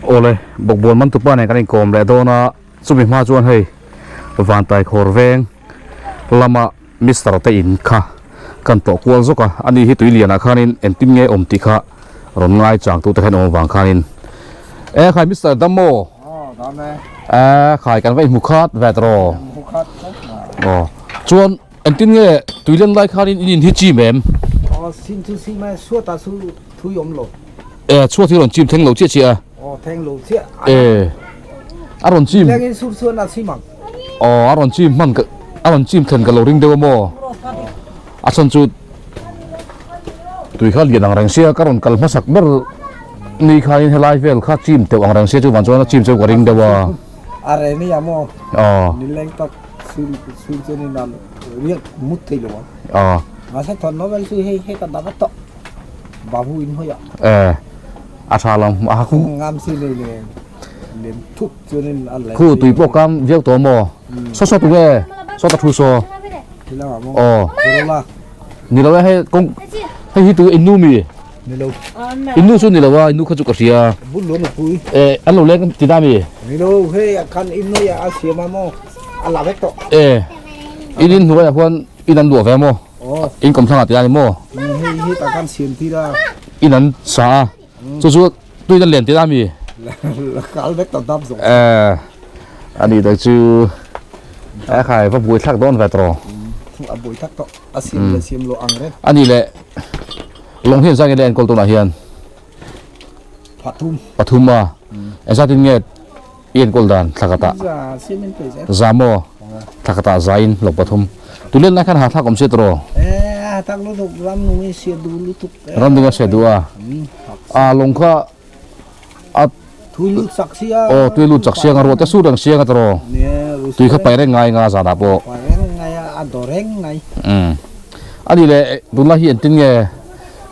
Awle, Bawkbawn Mantupa nen kan inkawm leh dawn a, chumi hma chuan hei Vantaikhawr veng lama Mister te in kha kan tawh kual zawk a, ani hi tui lianah khanin engtin nge awm tih kha rawn ngai chang tute khan awm avang khanin E khai Mister dam maw? E khai kan va inhmu khat vet raw? Aw chuan engtin nge tui len lai khanin in in hi chim em? Aw sim chu sim e chhuat ah chu thui awm lo. E chhuat hi rawn chim thleng lo chiah chiah a. Aw thleng lo chiah. E a rawn chim. Lengin sur chuan a chim ang. Aw a rawn chim hman ka a rawn chim thlen ka lo ring deuh a maw? A chhan chu tui kha lian ang reng sia ka rawn kal hmasak ber ni khanin helai vel kha chim teuh ang reng sia chuvang chuan a chim chu ka ring deuh a. A re ni a maw? Aw. Nileng tak sur sur chuan in an riak mut thei lo ang. Aw. Mahse thawn novel chu hei hei ka dah vat tawh. Babu in hawi ah. E a tha lo a khu. Ngam si nei le lem thup chuanin a Khu tui pawh kam viau tawh maw? Saw saw tunge? Saw ta thu saw. Aw. Ni lo e hei kawng hei hi tu innu mi? Ni lo. Innu chu ni lo a innu kha chu ka hria. Bul lo nupui. E an lo leng ti na mi? Ni lo hei a khan innu ya a siam a maw? A la vek tawh. E in in hnuaiah khuan in an luah ve maw? In kawmthlangah tih a ni maw? Hei hi tak an siam tir a. In an sa a. Chu chu tuin an len tir a mi? Kal vek ta dap zawk. Eh a nih tak chu a khai va buai thlak dawn ve tawh. A buai thlak tawh. A siam leh siam lo ang reng. A nih leh lawng hian zang nge enkawl tunah hian? Pathum. Pathum a. Engzatin nge I enkawl dan thla khatah za maw? Thla khatah za in lo pathum. Tulen lai khan ha thlak awm se tawh. Ram nung a sia duh a. A lawng kha a aw tui lut chak siang a ruah te sur reng siang a tawh. Tui kha paih reng ngai nga zanah pawh. A nih leh tunlai hi engtin nge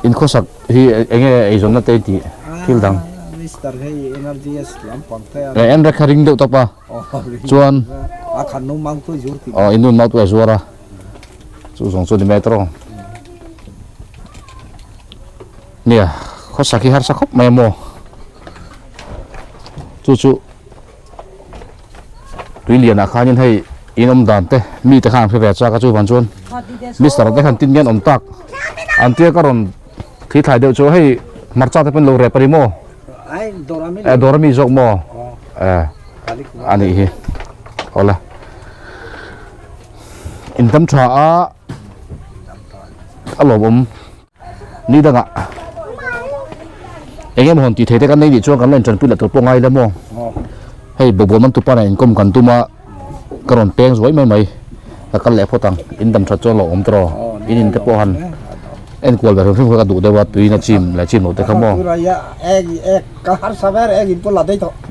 in khawsak hi eng nge eizawnna te tih thil dang. Mister hei NRGS lampang te a. En rekha ring deuh tawp a chuan a khan nu mang tu zur ti. Aw in nun mau tu a zuar a chu zawng chu ni mai tawh nia khawsak hi harsa khawp mai maw chu chu tui lianah khanin hei in awm dan te mite khan an hre ve chak a chuvang chuan mister te khan tin nge an awm tak an tia ka rawn thli thlai deuh chu hei hmarcha te pawh an lo rep a ni maw eh dawr ami zawk maw eh a nih hi awle in dam tha a a lawmawm. Ni dangah eng emaw hawn tih theih te kan nei nih chuan kan la intanpui leh tur pawh ngai ila maw? Hei bawkbawn man tupa nen inkawm kan tum a, ka rawn peng zuai mai mai. Ka kal leh phawt ang, in dam that chuan lo awm tawh in in te pawh han enkual ve hrim hrim kha ka duh deuh a, tuiin a chim leh chim loh te kha maw?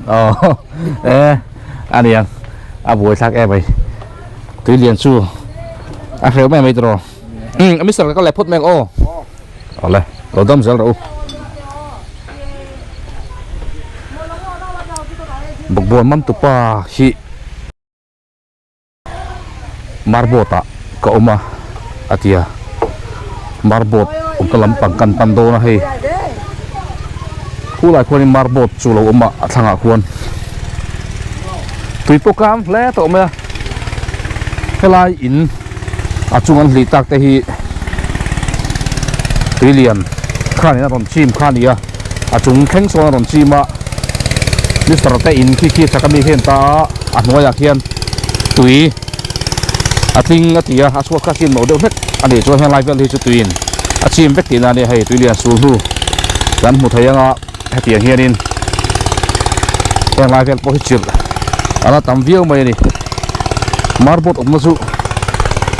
Aw e a niang a buaithlak em mai tui lian chu a hreuh mai mai tawh. Umm mister ka kal leh phawt mai ang aw. Awle lo dam zel rawh u. Bawkbawn man tupa hi marbot ah ka awm a a ti a marbot awmna lampang kan pan dawn a hei khulai khuanin marbot chu lo awm a a thlangah khuan tui pawh kam hle tawh mai a helai in. A chung an hlih tak te hi tui lian khanin a rawn chim kha a ni a, a chung thleng sawn a rawn chim a, mister te in khi khi chak ami hian ta a, a hnuaiah khian tui a tling a ti a, a chhuak kha a chim loh deuh hlek a nih chuan helai vel hi chu tuiin a chim vek tihna a nia hei tui lian sul hnu kan hmu thei anga hetiang hianin heng lai vel pawh hi chirh a la tam viau mai a ni marbot awmna chu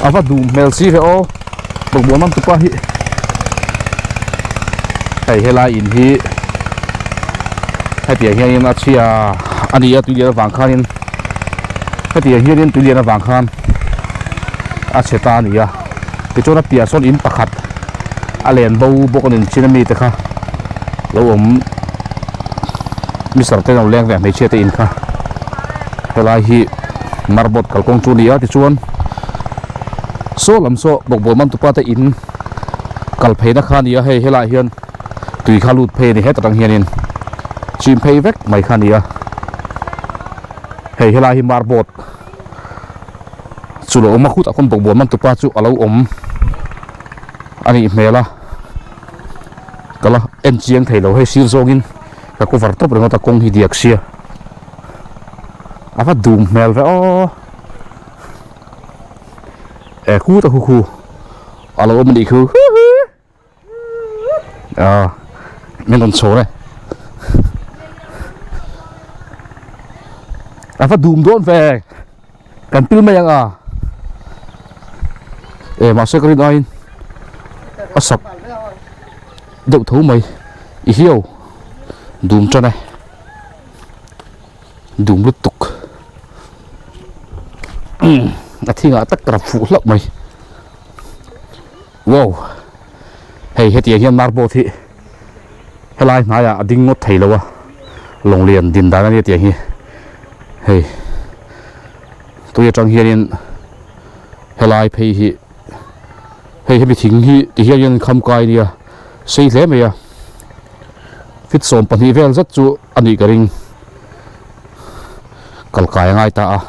a va dum hmel si ve aw bawkbawn lam tupa hi hei helai in hi hetiang hianin a chhia a ni a tuilian avang khanin hetiang hianin tuilian avang khan a chhe ta a ni a tichuan a piah sawn in pakhat a len bo bawk a ni chin ami te kha lo awm mister te lo leng ve hmeichhia te in kha helai hi marbot kalkawng chu a ni a tichuan saw lam saw bawkbawn man tupa te in kal phei na kha a ni a hei helaiah hian tui kha lut phei a ni hetah tang hianin. Chim phei vek mai kha a ni a, hei helai hi marboard chu lo awm a khutah khawn bawkbawn man tupa chu a lo awm a nih hmel a ka la en chiang thei lo hei sir zawngin ka cover tawp ringawt a kawng hi diak sia a va dum hmel ve aw e khut a khu khu a lo awm a nih khu. À, min rawn chho e. A va dum dawn ve. Kan pil mai ang a. E mahse ka rin aiin a sak deuh tho mai. I hiau dum tan e. Dum lutuk. A thingah tak ka rap fuh hlauh mai. Wow! Hei hetiang hian marboat hi helai hnaiah a ding ngawt thei lo a, lawng lian din dan a nia tiang hi. Hei tui atang hianin helai phei hi hei hemi thing hi ti hian hian kham kai a nia sei hle mai a, fit 12 vel zet chu a nih ka ring kal kai a ngai ta a.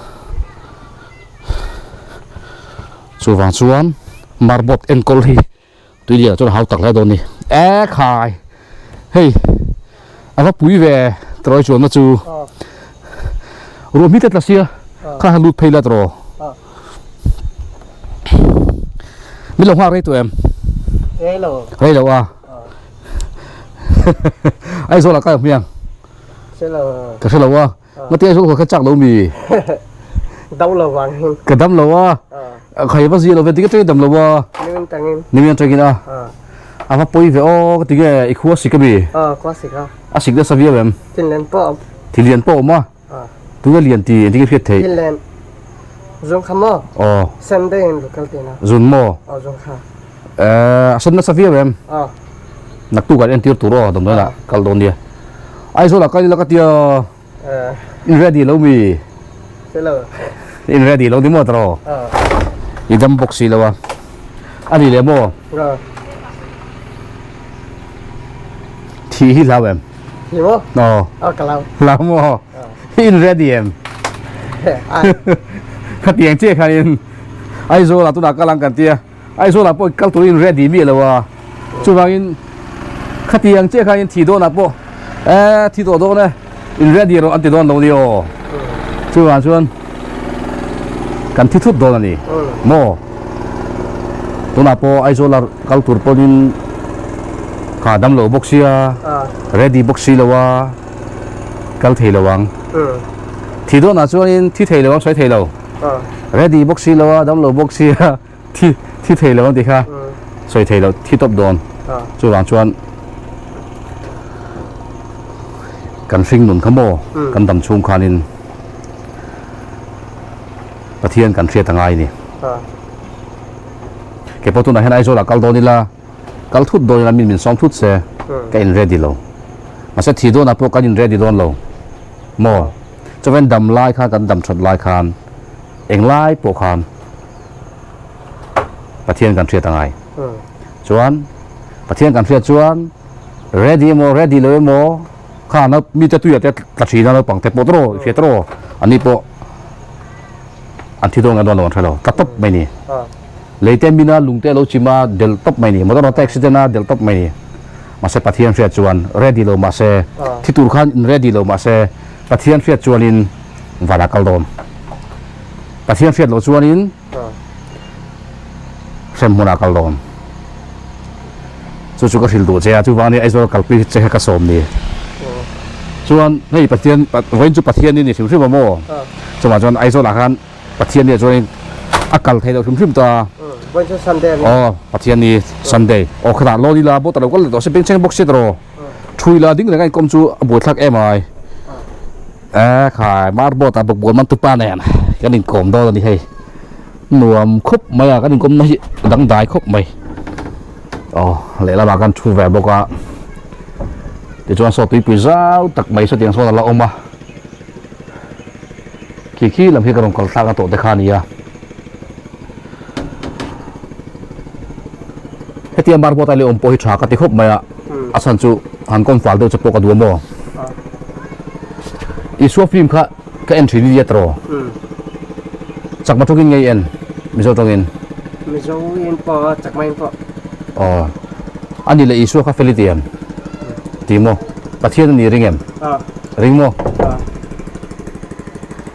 Chuvang chuan marbot enkawl hi tui lian chuan a hau tak hle dawn a ni. E khai! Hei a va pui ve tirawi chuanna chu ruah hmi te tla sia kha han lut phei la tiraw. Min lo nghak rei tawh em? Rei lo. Rei lo a. Aizawl ah ka hmiang. Ka hre lo a. Ngati Aizawl kha ka chak lo mi? Dam lo vang hin. Ka dam lo a. Khai va zia lo ve tinge tangin dam lo a. Nimin tangin. Nimin tangin a. A va pawi ve aw ka tinge i khua sik a mi? Aw khua sik a. A sik nasa viau em? Thil lian pawh awm. Thil lian pawh awm a? Tunge lian ti engtin nge hriat theih? Thil lian zung kha maw? Aw. Sunday in local tin a. Zun maw? Aw zung kha. A sen nasa viau em? Aw. Naktuk an entir tur aw damdawi lah kal dawn nia. Aizawl ah kal ila ka tia in ready lo mi? Hello. In ready lo ni maw tawh? Aw. I dam bawk si lo a. A ni leh maw? Aw. Thi hi hlau em? Thi maw? Aw. Aw ka hlau. Hlau maw? In ready em? Khatiang chiah khan in Aizawl ah tunah kal ang kan tia. Aizawl ah pawh kal turin ready miah lo a, chuvangin khatiang chiah khan in thi dawn ah pawh eh thi tawh dawn e in ready rawh an ti dawn lo ni aw, chuvang chuan kan thi thut dawn a ni maw, tunah pawh Aizawl ah kal tur pawhin kha dam lo bawk sia ready bawk si lo a kal thei lo ang, thi dawn ah chuanin thi thei lo ang sawi thei lo. Ready bawk si lo a, dam lo bawk si a, thi thi thei lo ang tih kha sawi thei lo, thi tawp dawn. Chuvang chuan kan hring nun kha maw kan dam chhung khanin Pathian kan hriat a ngai a ni. Kei pawh tunah hian Aizawl ah kal dawn ila, kal thut dawn ila min min sawm thut se ka in ready lo. Mahse thi dawnah pawh kan in ready dawn lo maw? Chuan dam lai khan kan dam that lai khan eng lai pawh khan Pathian kan hriat a ngai. Chuan Pathian kan hriat chuan ready emaw ready lo emaw kha na mite tuia te tla thin a naupang te pawh tawh hriat tawh an ni pawh an thi dawn nge dawn lo an hre lo tla tawp mai ni. Lei te mina lung te lo chim a del tawp mai ni motor a accident a del tawp mai ni. Mahse Pathian hriat chuan ready lo mahse thi tur khan in ready lo mahse Pathian hriat chuanin van a kal dawn. Pathian hriat loh chuanin hrem hmunah a kal dawn. Chu chu ka hrilh duh che a, chuvang nia Aizawl kalpui che kha ka sawm ni. Chuan hei Pathian vawiin chu Pathian i ni hrim hrim a maw? Chuvang chuan Aizawlah khan Pathian nia chuanin a kal thei loh hrim hrim ta a. Vawiin chu Sunday a ni. Aw, Pathian ni Sunday. Aw khatah lawn ila boat a lo kal leh tawh se bengchheng bawk si tawh. Thui la ding reng a inkawm chu a buaithlak em ai. E khai, mar boat ah bawkbawn man tupa nen kan inkawm dawn a ni hei. Nuam khawp mai a, kan inkawm na hi dangdai khawp mai. Aw, lehlamah kan thu ve bawk a. Tichuan saw tuipui zau tak mai sawtiang sawn a la awm a. Khi khi lam khi ka rawn kal thlak a tawh te kha a ni a. Hetia mar boat a leh awm pawh hi tha ka ti khawp mai a, a chhan chu han kawm fal deuh che pawh ka duh a maw? Isua film kha ka en thin idia tawh. Chakma tawngin nge i en? Mizo tawngin? Mizo in pawh chakma in pawh. Aw. Ani leh Isua kha fel i ti em? Ti maw? Pathian a ni ring em? Ring maw?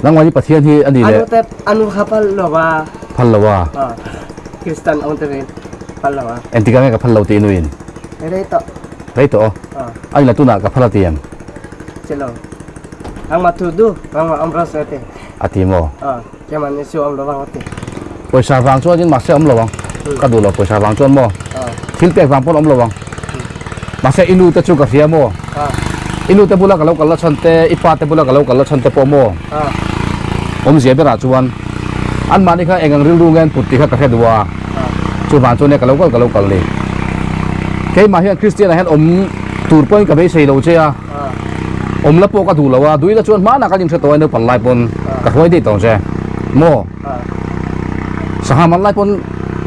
Nangmah hi Pathian hi a ni leh. Anu te anu kha phal lo a. Phal lo a. Kristan awm te rin phal lo a. Engtikah nge ka phal lo tih i nuin? Rei tawh. Rei tawh aw. A ni la tunah ka phal a ti em? Che lo. Nangmah thu du, nangmah awm rawh se a ti. A ti maw? Keimah ni chu awm lo vang a ti. Pawisa vang chuan in mahse awm lo ang. Ka duh lo pawisa vang chuan maw? Thil pek vang pawn awm lo ang. Mahse i nu te chu ka hria maw? I nu te bula ka lo kal la chhan te, i pa te bula ka lo kal la chhan te pawh maw? Awmzia berah chuan anmahni kha eng ang rilru nge an put tih kha ka hre duh a. Chuvang chuan nia ka lo kal ka lo kal ni. Keimah hian Kristian ah hian awm tur pawhin ka beisei lo che a. Awm la pawh ka duh lo a, duhila chuan hmanah kan inhre tawh a naupang lai pawn ka hruai daih tawh che. Maw? Sangha man lai pawn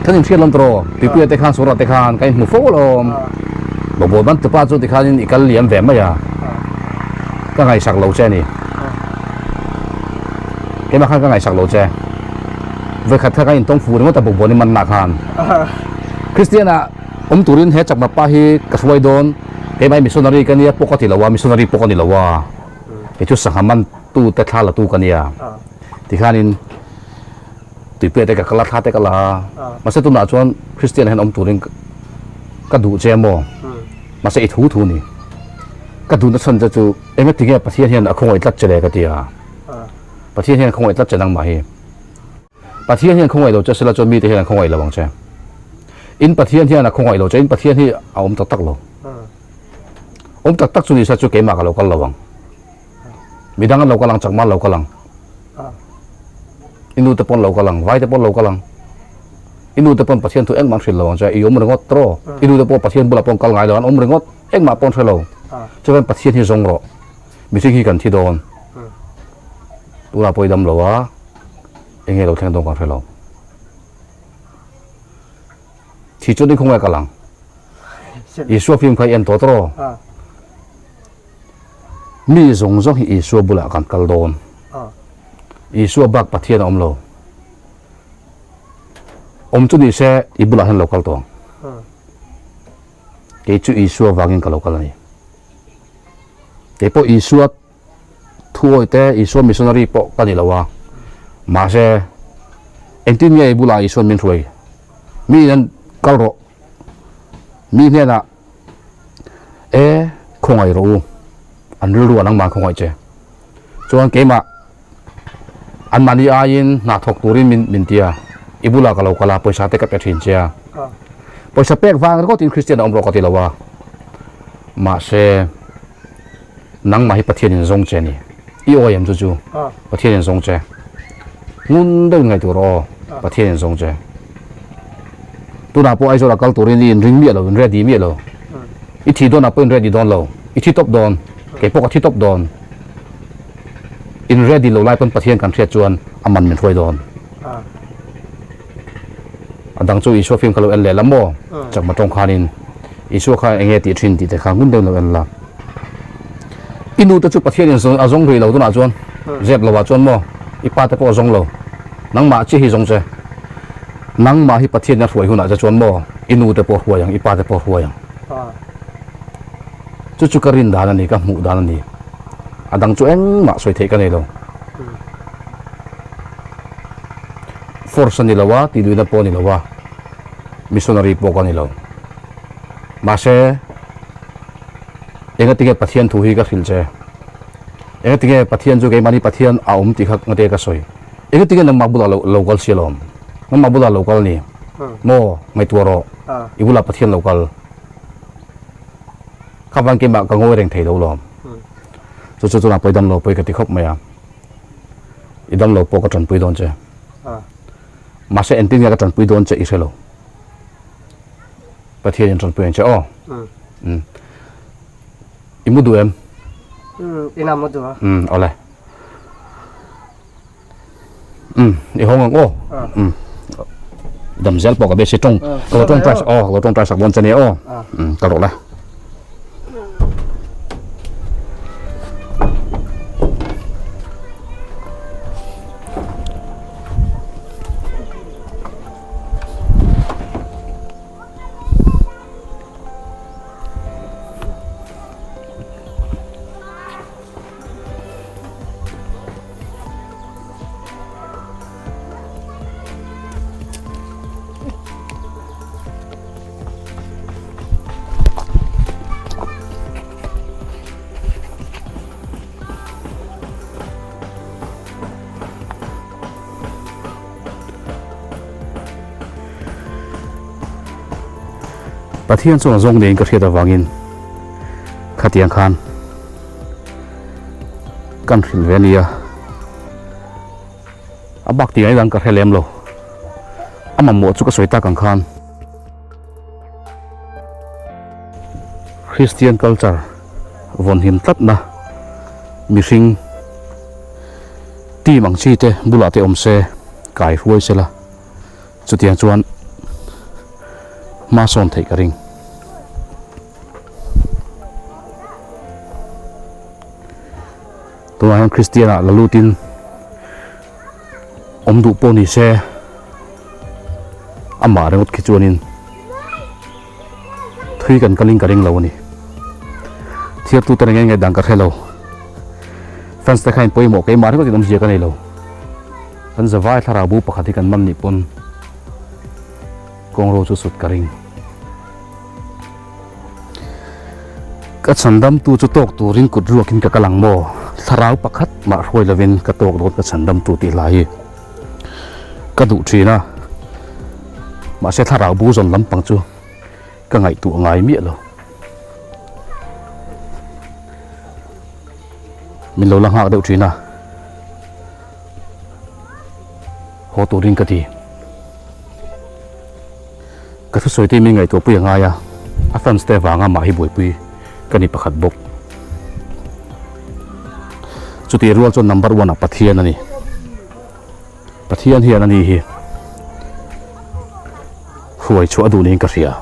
kan inhriat lawm tawh Pipuia te khan Sawra te khan kan inhmu fo alawm. Bawbawt man tupa chu tikhanin i kal liam ve mai a, ka ngaihsak lo che a ni. Keimah khan ka ngaihsak lo che. Vawikhat kha kan intawng fu ringawt a bawkbawn i manna khan. Kristiana Awm turin he chakma pa hi ka hruai dawn, keimah hi missionary ka nia pawh ka ti lo a, missionary pawh ka ni lo a, kei chu sangha man tu te thla la tu ka nia, tikhanin tuipuia te ka kal a, thla te ka la a, mahse tunah chuan Christian ah hian awm turin ka duh che maw, mahse i thu thu ni, ka duhna chhan che chu engatinge Pathian hian a khawngaih tlat che le ka ti a, Pathian hian a khawngaih tlat che nangmah hi. Pathian hian khawngaih lo che sela chuan mite hian an khawngaih lo ang che. In Pathian hian a khawngaih lo che, in Pathian hi a awm tak tak lo. Awm tak tak chu ni sela chu keimah ka lo kal lo ang. Midang an lo kal ang, chakma an lo kal ang. I nu te pawn lo kal ang, vai te pawn lo kal ang. I nu te pawn Pathian thu engmah an hrilh lo ang che, i awm ringawt tawh. I nu te pawh Pathian bulah pawh an kal ngai lo, an awm ringawt, engmah pawh an hre lo. Chuan Pathian hi zawng rawh, mihring hi kan thi dawn. Tunah pawh i dam lo a, eng nge lo thleng dawn kan hre lo. Thi chuan i khawngaih kal ang. Isua film kha i en tawh tawh. Mi zawng zawng hi Isua bulah kan kal dawn. Isua bak Pathian a awm lo. Awm chu ni se i bulah hian lo kal tawh ang. Kei chu Isua vangin ka lo kal a ni. Kei pawh Isua Thuawi te Isua missionary pawh ka ni lo a, mahse engtin nge i bulah Isuan min hruai? Mi in an kal rawh, mi hnenah e khawngaih rawh u, an rilru ah nangmah an khawngaih che. Chuan keimah anmahni aiin hna thawk turin min min ti a, i bulah ka lo kal a, pawisa te ka pe thin che a. Pawisa pek vang ringawtin Kristian a awm rawh ka ti lo a, mahse Nangmah hi Pathian in zawng che a ni. I awi em chu chu? Pathian in zawng che. Ngun deuhin ngaih tur aw. Pathian in zawng che. Tunah pawh Aizawl ah kal turin i inring miah lo, in ready miah lo. I thi dawnah pawh in ready dawn lo. I thi tawp dawn. Kei pawh ka thi tawp dawn. In ready lo lai pawn Pathian kan hriat chuan a man min hruai dawn. A dang chu Isua film kha lo en leh la maw? Chakma tawng khanin Isua kha eng nge tih thin tih te kha ngun deuhin lo en la. I nu te chu Pathian in a zawng rih lo tunah chuan zep lo ah chuan maw i pa te pawh a zawng lo. Nangmah chiah hi zawng che. Nangmah hi Pathian in a hruai hunah che chuan maw i nu te pawh a hruai ang i pa te pawh a hruai ang. Chu chu ka rin dan a ni ka hmuh dan a ni. A dang chu engmah sawi theih ka nei lo. Force a ni lo a, tihduhna pawh a ni lo a, missionary pawh ka ni lo. Mahse, engatinge Pathian thu hi ka hrilh che? Engatinge Pathian chu keimahni Pathian a awm tih kha ngate ka sawi? Engatinge nangmah bulah lo lo kal si alawm? Nangmah bulah lo kal ni? Maw, ngaihtuah rawh, i bulah Pathian lo kal. Kha van keimah ka ngawi reng thei lo lawm. Chu chu tunah pawh i dam lo pawh i ka ti khawp mai a. I dam lo pawh ka tanpui dawn che. Mahse engtin nge ka tanpui dawn che i hre lo. Pathian in tanpui ang che aw. Um. I mu duh em? Um, ina mu duh a. Um, awle. Um, i hawng ang aw. Um. Dam zel pawh ka be si tawng. Ka lo tawng try aw, ka lo tawng try sak dawn che nia aw. Um, ka rawh le. Pathian chuan a zawng niin ka hriat avangin khatiang khan kan hrilh ve a nia. A bak tih dang ka hre lem lo. A mamawh chu ka sawi tak ang khan Christian culture vawnhim tlatna mihring team ang chi te bulah te awm se kai hruai se la chutiang chuan hma sawn theih ka ring. Tunah hian Kristian ah la lutin awm duh pawh ni se amah ringawt khi chuanin thui kan kalin ka ring lo a ni. Thiartu te reng engei dan ka hre lo. Fans te khain pawimawh keimah ringawt in awmzia ka nei lo. Kan zavai thlarau bu pakhat hi kan man nih pawn kawngro chu sut ka ring. Ka chhandamtu chu tawk turin kut ruakin ka kal ang maw? Thlarau pakhat mah hruai lovin ka tawk dawn ka chhandamtu tih hla hi ka duh thin a, mahse thlarau bu zawn lampang chu ka ngaihtuah ngai miah lo. Min lo la nghak deuh thin a, haw turin ka ti. Ka thusawi te mi ngaihtuah pui a ngai a, a fans te avanga mah hi buaipui ka ni pakhat bawk. Chutih rual chuan number one ah Pathian a ni. Pathian hian a ni hi hruai chhuah a duh niin ka hria.